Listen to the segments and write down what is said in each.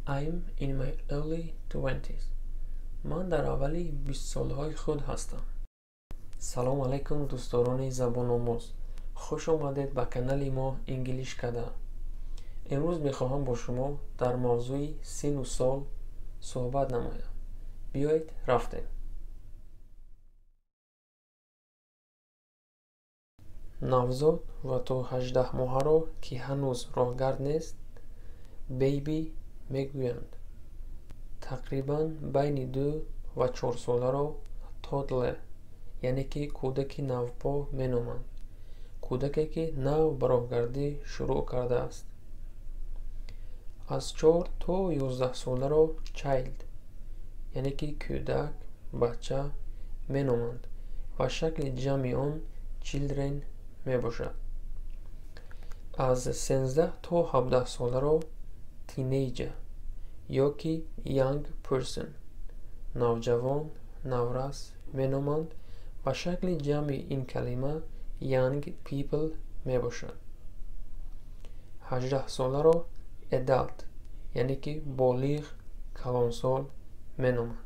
I'm in my early twenties. Ман дар аввали бистсолаҳои худ ҳастам. Салом алайкум, дӯстдорони забономӯз! Хуш омадед ба канали мо English Kada. Имрӯз мехоҳам бо шумо дар мавзӯи синну сол суҳбат намоям. Биёед, рафтем. Навзод ва то 18-моҳаро, ки ҳанӯз роҳгард нест, baby мегӯянд. Тақрибан байни 2 ва 4 соларо toddler, яъне ки кӯдаки навпо меноманд, кӯдаке, ки нав ба роҳгардӣ шурӯъ кардааст. Аз 4 то 11 соларо child, яъне ки кӯдак, бача меноманд ва шакли ҷамъи он children мебошад. Аз 13 то 17 соларо teenager ё ки young person, навҷавон, наврас меноманд ва шакли ҷамъи ин калима young people мебошад. 18-соларо adult, яъне ки болиғ, калонсол меноманд.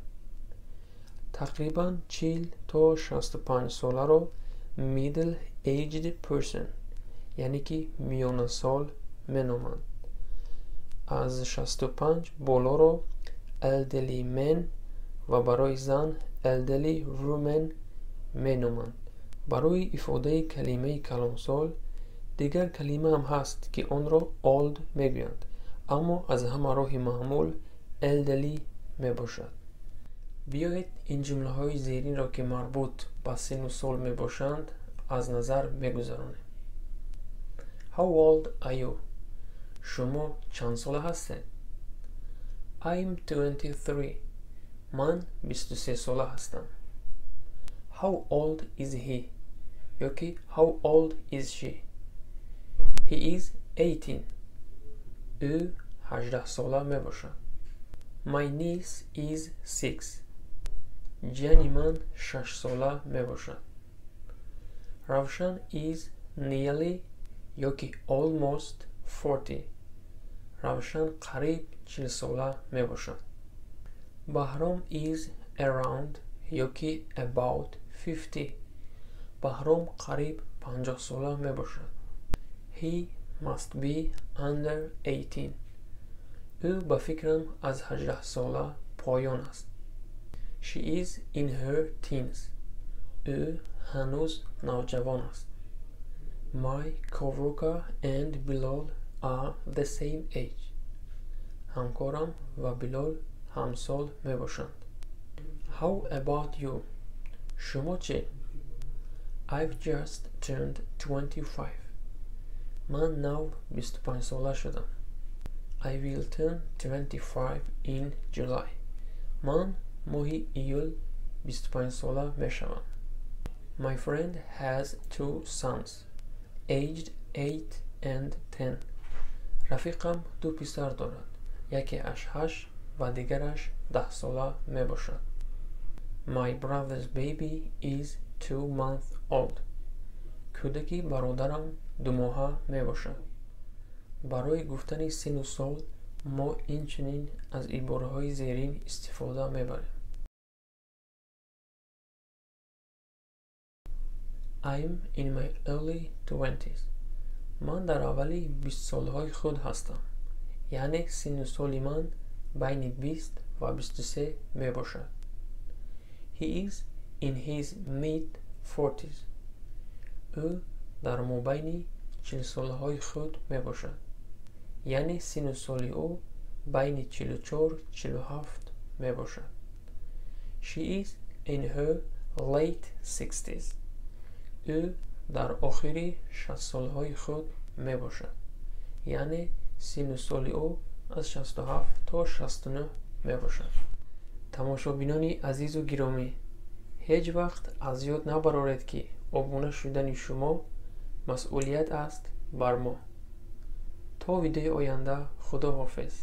Тақрибан 40 то 65 соларо middle aged person, яъне ки миёнасол меноманд. Аз 65 болоро elderly man ва барои зан elderly woman меноманд. Барои ифодаи калимаи калонсол дигар калимаам ҳаст, ки онро old мегӯянд, аммо аз ҳама роҳи маъмул elderly мебошад. Биёед, ин ҷумлаҳои зеринро, ки марбут ба синну сол мебошанд, аз назар мегузаронем. How old are you? Шумо чанд сола ҳастед? I'm 23. Ман 23 сола ҳастам. How old is he? Ёки how old is she? He is 18. Ӯ 18 сола мебошад. My niece is 6. Ҷияни ман 6 сола мебошад. Равшан is nearly ёки almost 40. Равшан қариб 40 сола мебошад. Баҳром is around ёки about 50. Баҳром қариб 50 сола мебошад. He must be under 18. Ӯ ба фикрам аз 18 сола поён аст. She is in her teens. Ӯ ҳанӯз навҷавон аст. My coworker and Bilal are the same age. Ҳамкорам ва Билол ҳамсол мебошанд. How about you? Шумо чӣ? I've just turned 25. Ман нав 25 сола шудам. I will turn 25 in July. Ман моҳи июл 25 сола мешавам. My friend has two sons, aged 8 and 10. Рафиқам ду писар дорад, якеаш 8 ва дигараш 10 сола мебошад. My brother's baby is 2 months old. Кӯдаки бародарам 2 моҳа мебошад. Барои гуфтани синну сол мо инчунин аз ибораҳои зерин истифода мебарем. I'm in my early twenties. Ман дар аввали бистсолаҳои худ ҳастам, яъне синну соли ман байни 20 ва 23 мебошад. He is in his mid forties. Ӯ дар мобайни 40-солаҳои худ мебошад, яъне синну соли ӯ байни 44-47 мебошад. She is in her late sixties. Ӯ дар охири 60-солаҳои худ мебошад, яъне синну соли ӯ аз 67 то 69 мебошад. Тамошобинони азизу гиромӣ, ҳеҷ вақт аз ёд набароред, ки обуна шудани шумо масъулият аст бар мо. То видеои оянда, худо ҳофиз.